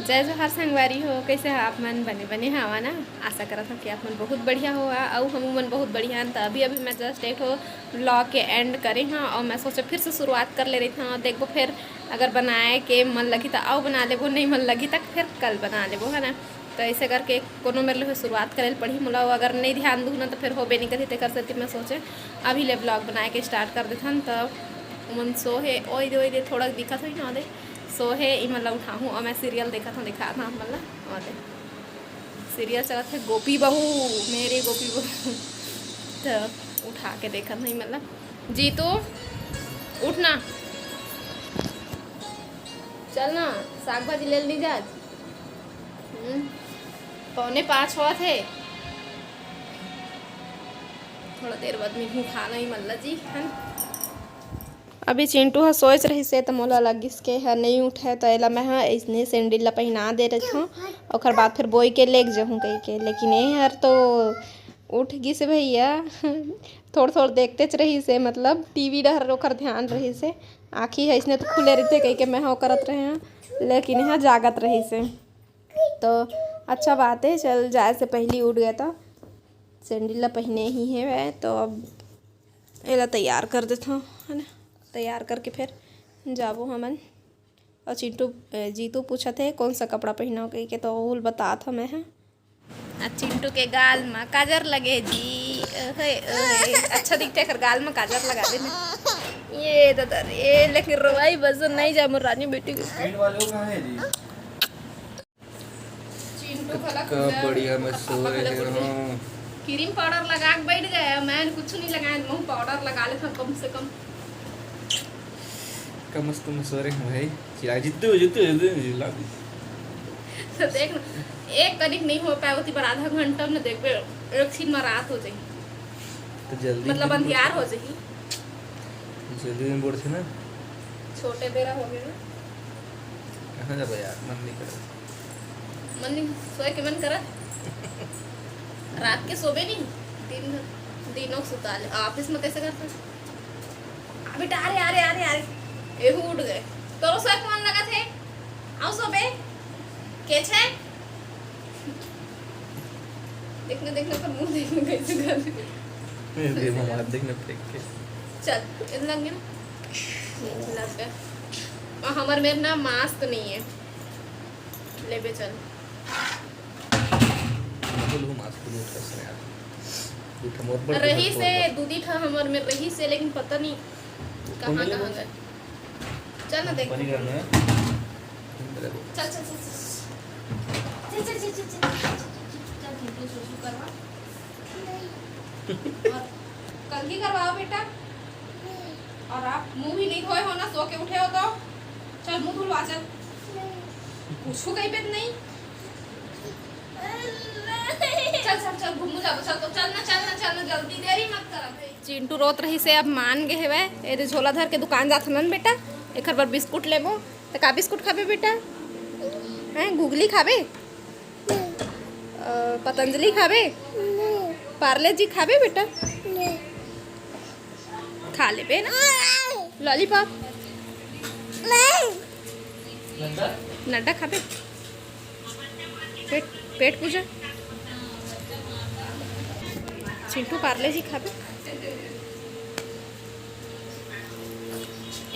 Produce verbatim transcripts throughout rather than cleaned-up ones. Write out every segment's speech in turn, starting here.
जय जोहार संगवारी हो, कइसे हो आप मन? बने बने हवा ना? आशा करत हव कि आप मन बहुत बढ़िया हो, अउ हमू मन बहुत बढ़िया हन। त अभी अभी मैं just एक ठो vlog के end करे हव, अउ मैं सोचे फिर से शुरुआत कर ले रहिथव। देखबो फिर अगर बनाए के मन लगही त अउ बना लेबो, नहीं मन लगही त फिर कल बना लेबो, है ना? त ऐसे करके कोनो मेर ले शुरुआत करे ल पड़ही मोला, अउ अगर नहीं ध्यान दूँ ना त फिर होबे नहीं करही। तेकर सेती मैं सोचे अभी ले vlog बनाए के start कर देथन। त ओमन सो हे, ओई दे, ओई दे, थोड़ा दिखत होही ना, ओदे सो हे, इमन ला उठाहूँ अउ मैं serial देखत हव, दिखात हव आप मन ला। ओदे serial चलत हे गोपी बहू, मेरी गोपी बहू। त उठा के देखत हव इमन ला। जीतू, उठ ना, चल ना, साग भाजी ले ली जा। हम्म, पौने पाँच होवत हे। थोड़ा देर बाद मिलहूँ खाना ही मल्ला जी, है ना? अभी चिंटू ह सोच रहिस हे, त मोला लगिस के ह नइ उठे, त एला मैं ह अइसने sandal ला पहिना दे रहिथव, ओकर बाद फिर बोई के लेग जहूँ कहिके। लेकिन ए हर तो उठ गिस हे भैया, थोड़ थोड़ देखतेच रहिस हे, मतलब टीवी डहर ओकर ध्यान रहिस हे। आँखी ह अइसने तो खुले रहिथे कहिके मैं ह ओ करत रहे हव, लेकिन एह जागत रहिस हे। तो अच्छा बात हे, चल जाए से पहिली उठ गे त sandal ला पहिने ही हेवय, तो अब एला तैयार कर देथव, है ना? तैयार करके फिर जाबो हमन। अउ चिंटू, ए, जीतू पूछत हे, "कौन सा कपड़ा पहिनव?" कहिके, तो ओला बतात हव मैं ह। आ चिंटू के गाल म काजर लगे जी, ओहे, ओहे, अच्छा दिखथे एकर गाल म काजर लगा दे ना। ये ददा रे, लेकिन रोवाई बस नहीं जा मोर रानी बेटी के। Paint वाले वो कहाँ है जी? चिंटू घला का खुश है। बढ़िया मैं अब सो पापा रहे घला खुश है। हूँ। Cream powder लगा के बैठ गए, मैं कुछ नहीं लगाए, मुँह powder लगा लेथव कम से कम। का मस्त मैं सो रहे हूँ भाई, चिल्ला, "जीतू, जीतू, जीतू," चिल्ला दी। तो देख ना, एक कनिक नहीं हो पाए, ओती बर आधा घंटा में देखबे, एक सीन में रात हो जाही। तो जल्दी मतलब में अंधियार हो जाही। जल्दी में बोलथे ना। छोटे बेरा हो गए ना। कहाँ जाबो यार, मन नहीं करत। मन नहीं, सोए के मन करत। रात के सोबे नहीं, दिन भर, दिनों के सुता ले। Office में कैसे करता? आ बेटा, अरे, अरे, अरे, अरे, एहू उठ गए। तोरो सोए के मन लगत हे? आओ सोबे। के छे? देखना, देखना, पर मुंह देखना कैसे कर रहे। ये दे मार देखना फेंक के। चल, इतना लग गया ना? लग गया। और हमर मेर ना mask नहीं है। लेबे चल। बोलू mask खोलो, कैसे यार? दू ठो मोर पर रही दू ठो से, तोर पर। दू दी ठा हमर मेर रही से, लेकिन पता नहीं कौन कहाँ, ले कहाँ गए? चल ना देख। पानी करना है। चल, चल, चल, चल। चल, चल, चल, चल, चल। चल, तू, तू सुसु करवा। और कल की करवाओ बेटा। और आप मुंह भी नहीं धोए हो ना, सो के उठे हो तो। चल, मुंह धुलवा, चल। कुछ कहीं पे नहीं। चल, चल, चल, घूमू जाबो, चल तो, चल ना, चल ना, चल ना, जल्दी, देरी मत कर अब। चिंटू रोत रहिस हे, अब मान गे हेवय। ए दे झोला धर के दुकान जात हन बेटा, एकर बर बिस्कुट लेबो। त का बिस्कुट खाबे बेटा? हैं, गुगली खाबे? अ, पतंजलि खाबे? पार्ले जी खाबे बेटा? खा लेबे ना। लॉलीपॉप? नड्डा खाबे? पेट, पेट पूजा। चिंटू पार्ले जी खाबे।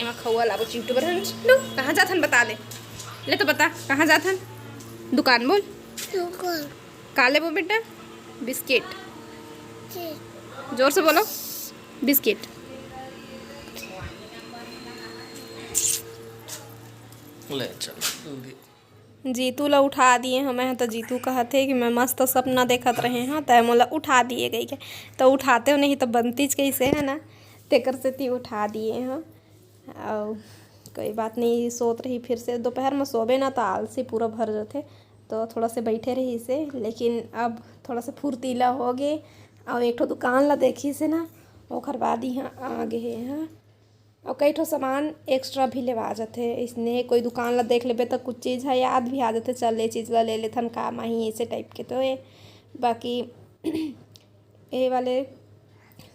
एमा खउआ लाबो चिंटू बर। चिंटू, कहाँ जाथन बता ले। ले तो बता, कहाँ जाथन? दुकान बोल। दुकान। का लेबो बेटा? बिस्किट। जी। जोर से बोलो, बिस्किट। ले चल, तू भी। जीतू ला उठा दिए हंव मैं, त जीतू कहत हे कि मैं मस्त सपना देखत रहे हंव, तै मोला उठा दिए कहिके। त उठाते हो नहीं त बनतीच कइसे, है ना, तेकर सेती उठा दिए हंव। अउ कोई बात नहीं, सोत रही फिर से, दोपहर में सोबे ना त आलसी पूरा भर जथे, तो थोड़ा से बैठे रही से, लेकिन अब थोड़ा से फुर्तीला हो गे। अउ एक ठो दुकान ला देखी से ना, ओखर बाद इहाँ आ गे हे, हाँ। अउ कई ठो सामान extra भी लेवा जाथे। इसने कोई दुकान ला देख लेबे, त कुछ चीज़ ह याद भी आ जाथे, "चल, ये चीज़ ला ले लेथन काम आही", ऐसे type के। तो ये बाकी ये वाले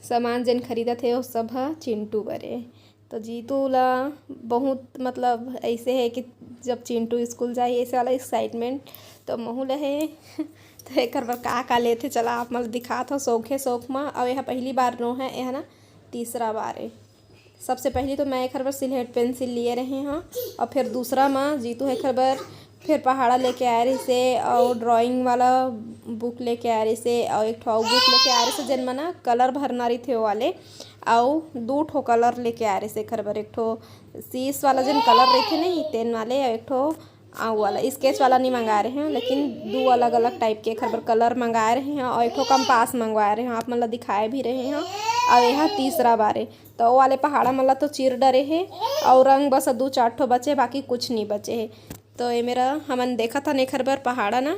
सामान जेन खरीदत हे, वो सब ह चिंटू बरे। तो जीतू ला बहुत, मतलब, ऐसे है कि जब चिंटू स्कूल जाही, ऐसे वाला एक्साइटमेंट तो महू ला हे। तो एकर बर का का लेथे, चला आप मन ल दिखात हव शौखे शौख म। अउ एहा पहली बार नो है, एहा ना तीसरा बार है। सबसे पहली तो मैं एखर बर सिलेट पेंसिल लिए रहे हव, और फिर दूसरा म जीतू एखर बर फिर पहाड़ा लेके आए रहिसे, और ड्राइंग वाला बुक लेके आए रहिसे, और एक ठो अउ बुक लेके आए रहिसे, जेन म ना कलर भरना रहिथे वो वाले, अउ दू ठो कलर लेके आए रहिसे एखर बर, एक ठो शीश वाला जेन कलर रहिथे नहीं, तेन वाले, और एक ठो अउ वाला स्केच वाला नहीं मंगाए रहे हव, लेकिन दू अलग अलग टाइप के एखर बर कलर मंगाए रहे हव, और एक ठो कंपास मंगवाए रहे हव, आप मन ला दिखाए भी रहे हव। और यह तीसरा बार ए, तो वो वाले पहाड़ा मन ला तो चीर डरे हे, और रंग बस दू चार ठो बचे, बाकी कुछ नहीं बचे हे। तो ये मेरा हमन देखत हन एखर बर पहाड़ा ना,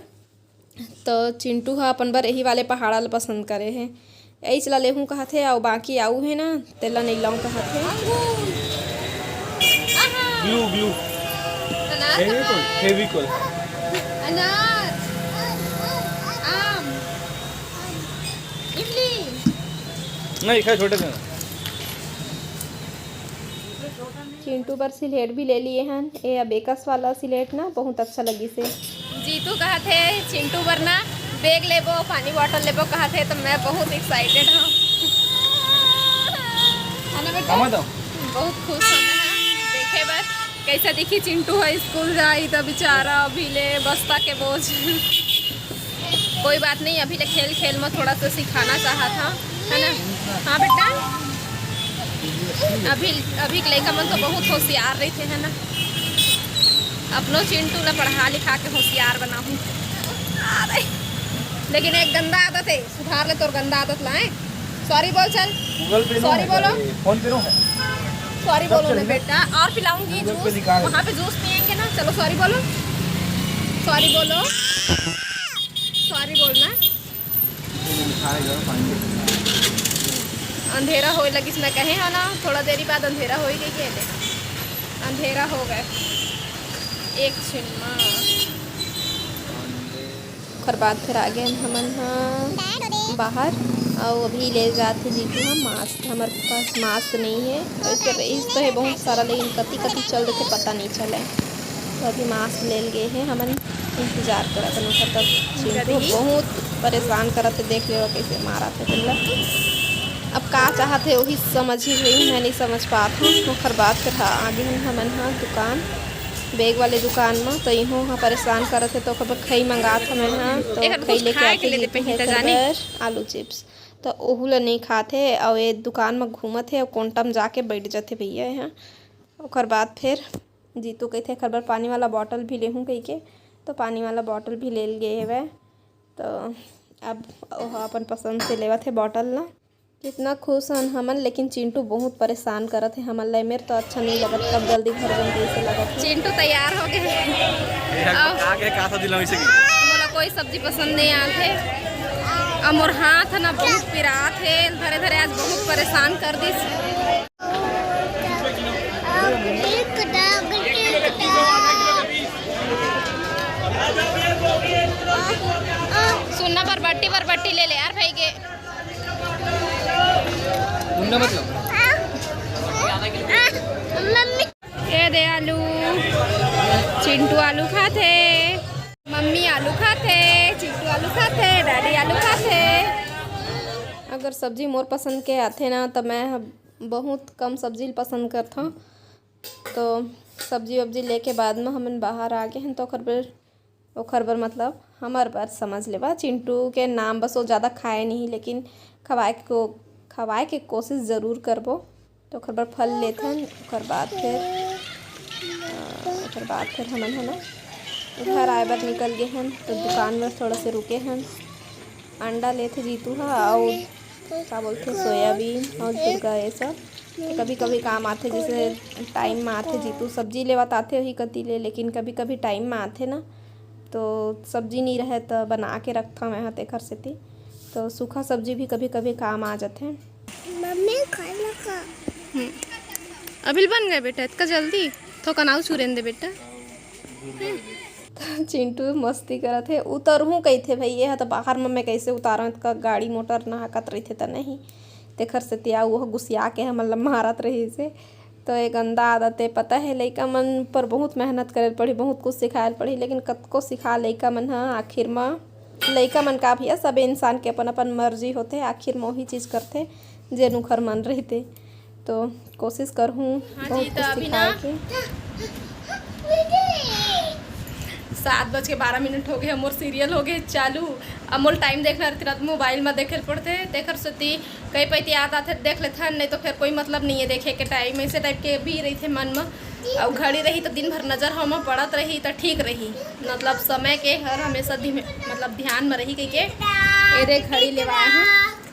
तो चिंटू ह अपन बर यही वाले पहाड़ा ल पसंद करे हे। यही चला लेहूँ कहत हे, अउ बाकी आऊ हे ना, तेला नइ लाऊं कहत हे। अंगूर। आहा। Glue, glue. अनार फेविकोल, कहाँ है? फेविकोल। अनार। आम। इमली। नहीं, खाए छोटे से। चिंटू बर सिलेट भी ले लिए हन। ए अबेकस वाला सिलेट ना बहुत अच्छा लगिस हे। जीतू कहत हे चिंटू बर ना बैग लेबो, पानी बॉटल लेबो कहत हे, तो मैं बहुत एक्साइटेड हूँ। है ना बेटा? आमा दो। बहुत खुश हूँ मैं, हाँ, देखे बर कैसे दिखी चिंटू है स्कूल जाई तो बेचारा अभी ले बस्ता के बोझ। कोई बात नहीं, अभी ले खेल खेल में थोड़ा सा सिखाना चाहत हूँ, है ना? हाँ बेटा, अभी, अभी के लइका मन तो बहुत होशियार रहिथे, है ना? अपनो चिंटू ला पढ़ा लिखा के होशियार बनाहूँ। अरे, लेकिन एक गंदा आदत है, सुधार ले तोर गंदा आदत ला, हैं? सॉरी बोल चल। गूगल पे नो सॉरी है, बोलो। ये फोन पे नो है। सॉरी सब बोलो ना चलेगा। बेटा, और पिलाऊंगी गूगल पे जूस। निकाल। वहाँ पे जूस पियेंगे ना, चलो सॉरी बोलो, सॉरी बोलो, सॉरी बोलना। अंधेरा होए लगिस, मैं कहे हव ना, थोड़ा देरी बाद अंधेरा होई गई के ले। अंधेरा हो गए एक छिन मा। ओकर बाद फिर आ गए हमन ह बाहर, अउ अभी ले जात हे जीतू ह मास्क। हमर पास मास्क नहीं है, वैसे रईस तो है बहुत सारा, लेकिन कति कति चल देथे पता नहीं चले। तो अभी मास्क ले गए हैं हमन, इंतजार करत हन ओकर। तब चिंटू गदही। बहुत परेशान करत हे, देख लेवा कैसे मारत हे तेला। अब का चाहत हे वही समझ ही नहीं, मैं नहीं समझ पात हूँ। ओकर बाद फिर हा, आगे हन हमन हा दुकान, बैग वाले दुकान म, तो इहों हा परेशान करत हे, तो ओकर बर खई मंगात हन हमन हा, तो एकर खई कुछ लेके खाए के आथे ले दे जीतू पहिली है त एकर जाने। बर आलू चिप्स, तो ओहू ला नहीं खात हे, अउ ये दुकान म घूमत हे, अउ कोंटा म जाके बैठ जाथे भैया यहाँ। ओकर बाद फिर जीतू कहिथे, "एखर बर पानी वाला बॉटल भी लेहूँ," कहिके, तो पानी वाला बॉटल भी ले ल गे हवय। तो अब ओह अपन पसंद से लेवत हे बॉटल ला। कितना खुश हन हमन, लेकिन चिंटू बहुत परेशान करत हे हमन ला। मेरे तो अच्छा नहीं लगत, कब जल्दी घर बन जैसे लगत हे। चिंटू तैयार हो गए। अब आगे का सब्जी लाऊं इसे की? मोला कोई सब्जी पसंद नहीं आत हे। अब मोर हाथ है ना बहुत पिरात हे, धरे धरे आज बहुत परेशान कर दिस। सुनना बरबट्टी बरबट्टी ले ले यार भाई के। मुंडा मत लो। मम्मी। ये दे आलू, चिंटू आलू खाथे, मम्मी आलू खाथे, चिंटू आलू खाथे, डैडी आलू खाथे। अगर सब्जी मोर पसंद के आथे ना, त मैं ह बहुत कम सब्जी ल पसंद करथौं। तो सब्जी वब्जी लेके बाद में हमन बाहर आ गए हन, तो ओकर बर, ओकर बर मतलब हमर बर समझ लेवा। चिंटू के नाम बस वो ज़्यादा खाए नहीं, लेकिन खवाए के को-, खवाए के कोशिश ज़रूर करबो। तो ओकर बर फल लेथन, ओकर बाद फिर, अ, ओकर बाद फिर हमन है ना घर आए बर निकल गए हन। तो दुकान में थोड़ा से रुके हन, अंडा लेथे जीतू ह, अउ का बोलथे, सोयाबीन अउ दुर्गा, ये सब तो कभी कभी काम आथे, जैसे टाइम में आथे जीतू, सब्जी लेवत आथे वही कति ले, लेकिन कभी कभी टाइम में आथे ना, तो सब्जी नहीं रहे तो बना के रखता मैं ह तेखर सेती। तो सूखा सब्जी भी कभी कभी काम आ जाथे। मम्मी, खाना खा। हम्म। अभी बन गए बेटा, इतना जल्दी? थोकन आऊ चूरेन दे बेटा। तो चिंटू मस्ती करत हे, "उतरहूँ," कहिथे, "भई, ये ह तो बाहर म मैं कैसे उतारंव, इतका गाड़ी मोटर नहाकत रहिथे त नहीं।" तेखर सेती आऊ ओह गुसिया के हमन ल मारत रहिसे। तो ये गंदा आदत है, पता है, लइका मन पर बहुत मेहनत करे ल पड़ही, बहुत कुछ सिखाए ल पड़ही, लेकिन कतको सिखा लइका मन ह, आखिर म लइका मन का भैया, सबे इंसान के अपन अपन मर्जी होथे, आखिर म वही चीज करथे जेन उखर मन रहिथे। तो कोशिश करहूँ हाँ बहुत जी, तो कुछ अभी ना सिखाए के। सात बज के बारह मिनट हो गए, मोर सीरियल हो गए चालू। अब मोर टाइम देखना रहती, रात मोबाइल में देखे ल पड़ते, तेकर सेती कई पैती याद आथे, देख लेथन, नहीं तो फिर कोई मतलब नहीं है देखे के टाइम, ऐसे टाइप के भी रहिथे मन में। अउ घड़ी रही तो दिन भर नजर हम पड़त रही तो ठीक रही, मतलब समय के हर हमेशा दिम-, मतलब ध्यान में रही कहिके। ए दे घड़ी लेवाए हूँ,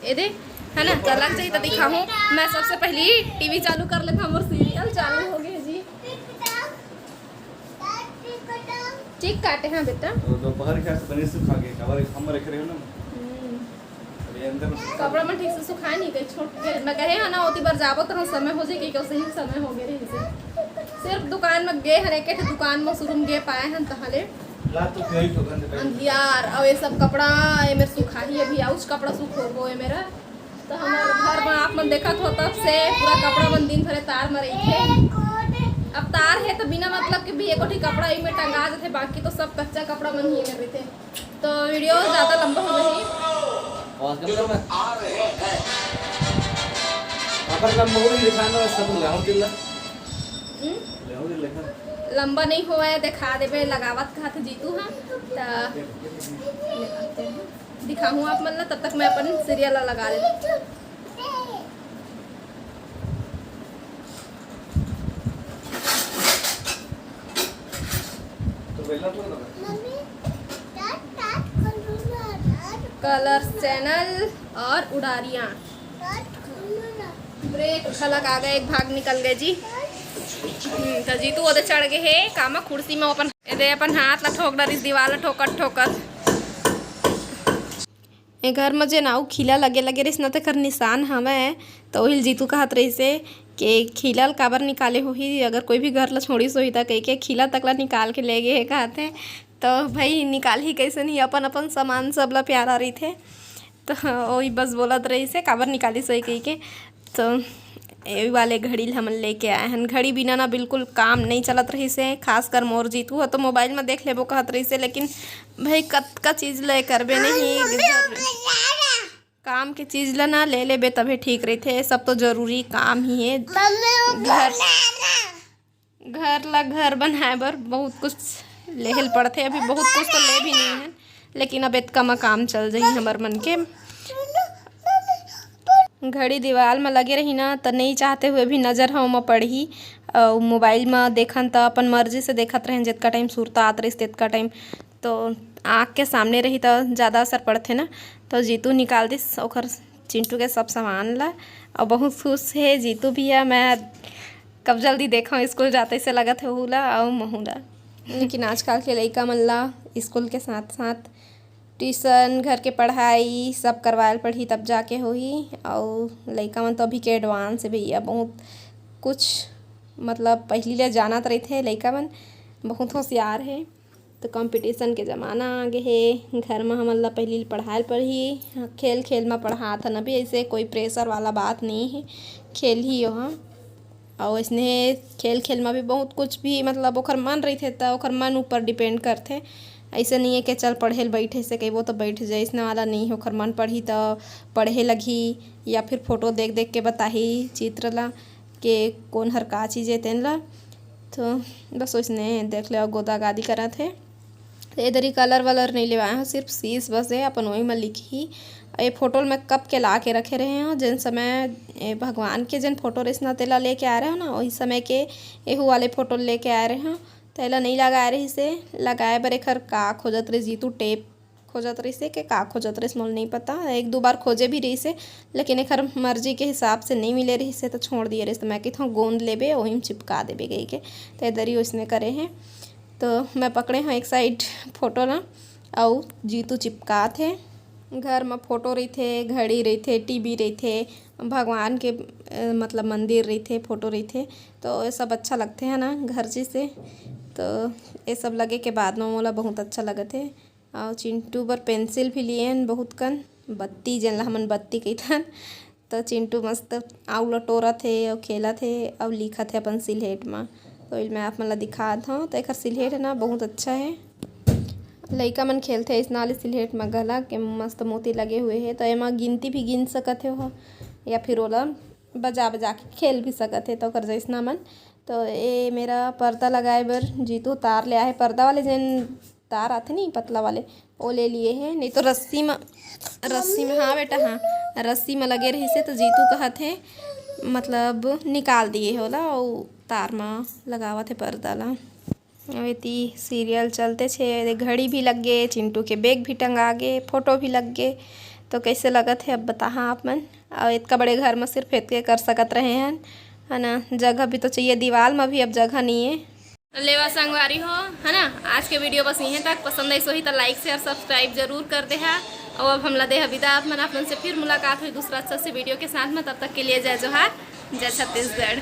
ए दे, है ना, तो लग जाही तो दिखाहूँ। मैं सबसे पहली टीवी चालू कर लेता हूँ, मोर सीरियल चालू हो गए जी। ठीक काटे हैं बेटा। तो दोपहर के आज बने से खा के, काबर हम रखे रहे हो ना। हम्म। अभी अंदर में कपड़ा मन ठीक से सुखाए नहीं गए, छोट के मैं कहे है ना, ओती बार जाबो तो समय हो जाए, कि सही समय हो गए रही से। सिर्फ दुकान में गए हन, एक ठे दुकान में शुरू में गए पाए हन, तहले ला तो क्यों ही ठोकन दे पहले। अंधियार, और ये सब कपड़ा, ये मेरे सुखाही अभी, आउच कपड़ा सुख हो गए मेरा। तो हमारे घर में आप मन देखत हो, तब से पूरा कपड़ा मन दिन भरे तार में रहिथे। अब तार है तो बिना मतलब के भी एको ठी कपड़ा ई में टंगा जथे, बाकी तो सब कच्चा कपड़ा मन ही में रहिथे। तो वीडियो ज्यादा लंबा हो गई। आवाज कम कर मैं। अपन लंबा हो रही दिखाना, सब लगाओ दिल ला। हम्म? लगाओ दिल लेखा। लंबा नहीं होवय, दिखा देबे, लगावत कहा थे जीतू, हाँ। त दिखाहूँ आप मन ला, तब तक मैं अपन सीरियल ला लगा लेती। कलर्स चैनल और उड़ारियाँ। ब्रेक घलक आ गए, एक भाग निकल गए जी। हम्म, तो जीतू ओदे चढ़ गए हे कामा कुर्सी में, अपन एदे अपन हाथ ला ठोक डरिस दीवाल ला ठोकत ठोकत। ए घर म जेन अउ खीला लगे लगे रहिस न, तेकर निशान हवय। त ओहिल जीतू कहत रहिसे के खीला ल काबर निकाले होही, अगर कोई भी घर ल छोड़िस होही त कहिके खीला तक ल निकाल के ले गे हे कहत हे। त भई निकालही कइसे नहीं, अपन अपन सामान सब ल प्यारा रहिथे। त ओही बस बोलत रहिसे काबर निकालिस होही कहिके। तो ये वाले घड़ी ल हमन लेके आए हन। घड़ी बिना ना बिल्कुल काम नहीं चलत रहिसे, खासकर मोर जीतू ह तो मोबाइल में देख लेबो कहत रहिसे, लेकिन भाई कतका चीज ले करबे नहीं, घर काम के चीज ला ना ले लेबे तभे ठीक रहिथे। सब तो जरूरी काम ही है। घर घर ला घर बनाए बर बहुत कुछ लेहे ल पड़थे। अभी बहुत कुछ तो ले भी नहीं है, लेकिन अब एतका म काम चल जाही हमर मन के। घड़ी दीवाल म लगे रही ना, त नहीं चाहते हुए भी नजर ह ओमा पड़ही। अउ मोबाइल म देखन त अपन मर्जी से देखत रहेन, जतका टाइम सुरता आत रहिस तेतका टाइम। तो आँख के सामने रही त ज़्यादा असर पड़थे ना। तो जीतू निकाल दिस ओखर चिंटू के सब सामान ला, अउ बहुत खुश हे जीतू भी। मैं कब जल्दी देखा स्कूल जाते से लगत हे ओहू ला अउ महू ला। लेकिन आजकल के लइका मन ला स्कूल के साथ साथ ट्यूशन, घर के पढ़ाई सब करवाए ल पड़ही, तब जाके होही। अउ लइका मन तो अभी के एडवांस हे भैया, बहुत कुछ मतलब पहिली ले जानत रहिथे लइका मन, बहुत होशियार हे। तो कंपटीशन के ज़माना आ गे हे, घर म हमन ला पहिली ले पढ़ाए ल पड़ही। खेल खेल म पढ़ात हन अभी, ऐसे कोई प्रेशर वाला बात नहीं हे, खेलही ओहा। अउ अइसने खेल खेल म भी बहुत कुछ भी मतलब ओखर मन रहिथे, त ओखर मन ऊपर डिपेंड करथे। अइसे नहीं हे कि चल पढ़े ल बैठे से कहिबो त बैठ जाए, अइसने वाला नहीं हे। ओखर मन पढ़ही त पढ़े लगही, या फिर फोटो देख देख के बताही चित्र ला के कोन हर का चीज हे तेन ला। तो बस ओइसने देख ले, गोदा गादी करत हे। तो ए दरी कलर वलर नहीं लेवाए हूँ, सिर्फ शीश बस है, अपन वही में लिखी। ये फोटो ल मैं कब के ला के रखे रहे हूँ, जेन समय ए भगवान के जेन फोटो रहिस ना, तेला लेके आए रहे हूँ ना, वही समय के एहू वाले फोटो ल लेके आए रहे हूँ। तो एला नहीं लगाए रहिस हे, लगाए बर एखर का खोजत रहिस, जीतू टेप खोजत रहिस हे के का खोजत रहिस, मोला नहीं पता। एक दो बार खोजे भी रहिस हे, लेकिन एखर मर्जी के हिसाब से नहीं मिले रहिस हे, तो छोड़ दिए रहिस। तो मैं कहित हूँ गोंद लेबे, वही में चिपका देबे कहिके। तो ए दरी ओइसने करे हे। तो मैं पकड़े हूँ एक साइड फोटो ला, अउ जीतू चिपकात हे। घर म फोटो रहिथे, घड़ी रहिथे, टीवी रहिथे, भगवान के, अ, मतलब मंदिर रहिथे, फोटो रहिथे, तो ये सब अच्छा लगथे है ना घर जैसे। तो ये सब लगे के बाद म मोला बहुत अच्छा लगत हे। अउ चिंटू बर पेंसिल भी लिए हन बहुत कन, बत्ती जेन ला हमन बत्ती कहिथन, तो चिंटू मस्त आऊ ल टोरत हे अउ खेलत हे अउ लिखत हे अपन सिलहेट म। तो मैं आप मन ल दिखात हव। तो एकर सिलहेट हे ना, बहुत अच्छा हे। लइका मन खेलथे अइसना वाले सिलहेट म घला के मस्त मोती लगे हुए हे। तो एमा गिनती भी गिन सकत हे ओहा, या फिर ओला बजा बजा के खेल भी सकत हे। तो ओकर जइसना मन। तो ए मेरा पर्दा लगाए बर जीतू तार ले आहे, पर्दा वाले जेन तार आथे नहीं पतला वाले, वो ले लिए हे। नहीं तो रस्सी म, रस्सी म, हाँ बेटा, हाँ, रस्सी म लगे रहिस हे तो जीतू कहत हे, मतलब निकाल दिए हे ओला, अउ तार म लगावत हे पर्दा ला। अउ एती सीरियल चलते छे, एदे घड़ी भी लग गे, चिंटू के बैग भी टंगा गे, फोटो भी लग गे। तो कैसे लगत हे अब बताहा आप मन। अउ इतका बड़े घर म सिर्फ एतके कर सकत रहे हन, है ना, जगह भी तो चाहिए, दीवाल म भी अब जगह नहीं है। लेवा संगवारी हो, है ना, आज के वीडियो बस इहें तक। पसंद आइस होही त लाइक, शेयर, सब्सक्राइब जरूर कर देहा। अउ अब हमला देहा विदा, आप मन, आप मन से फिर मुलाकात होही दूसरा अच्छा से वीडियो के साथ में। तब तक के लिए जय जोहार, जय छत्तीसगढ़।